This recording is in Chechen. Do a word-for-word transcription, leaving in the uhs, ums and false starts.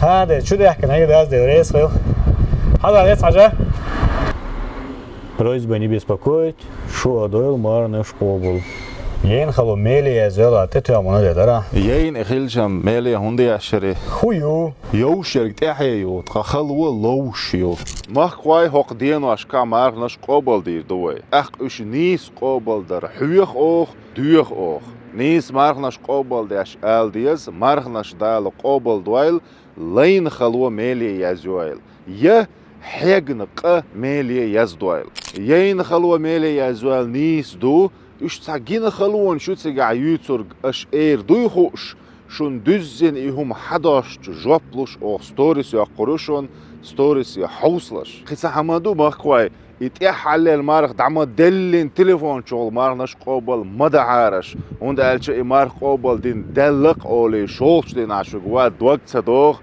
ХӀа, де, чу даьхкина хьега даз де, реза хила. Хьажа, лец хьажа. Просьба не беспокоить, шу а дойл марханаш къобал. Яйна хало меле язъяла, тӀе тоьмана де дара. Яйна хилчам меле хӀунда яшшари? Ху ю? Йовшерг тӀехье ю, тха хало ловш ю. Махкахой, хӀокху деношка марханаш къобал дийр ду вай. ТӀаккха уьш нийса къобал дар хьоьху оха, доьху оха. Нийса марханаш къобал деш ала деза, марханаш Дала къобал дойла, лайна хало меле язйойла, я хьегна къа меле яздойла. Яйна хало меле язйойла нийса ду, уьш цхьа гина халонаш ю цигахь юьйцург аша эр дуй хууш, шуна дуьззина и хӀума хьадош жоп луш оха сторис йоккхур ю шуна, сторисе хьовсалаш. Кхин цхьа хӀума ду, махкахой, и тӀаьххьаллел марха дӀа ма деллина телефон чухула марханаш къобал ма дахьара аша, хӀунда аьлча и марха къобал дина даьлла-кх олий, шолгӀачу дийнахь шуьга ван дог ца догӀу,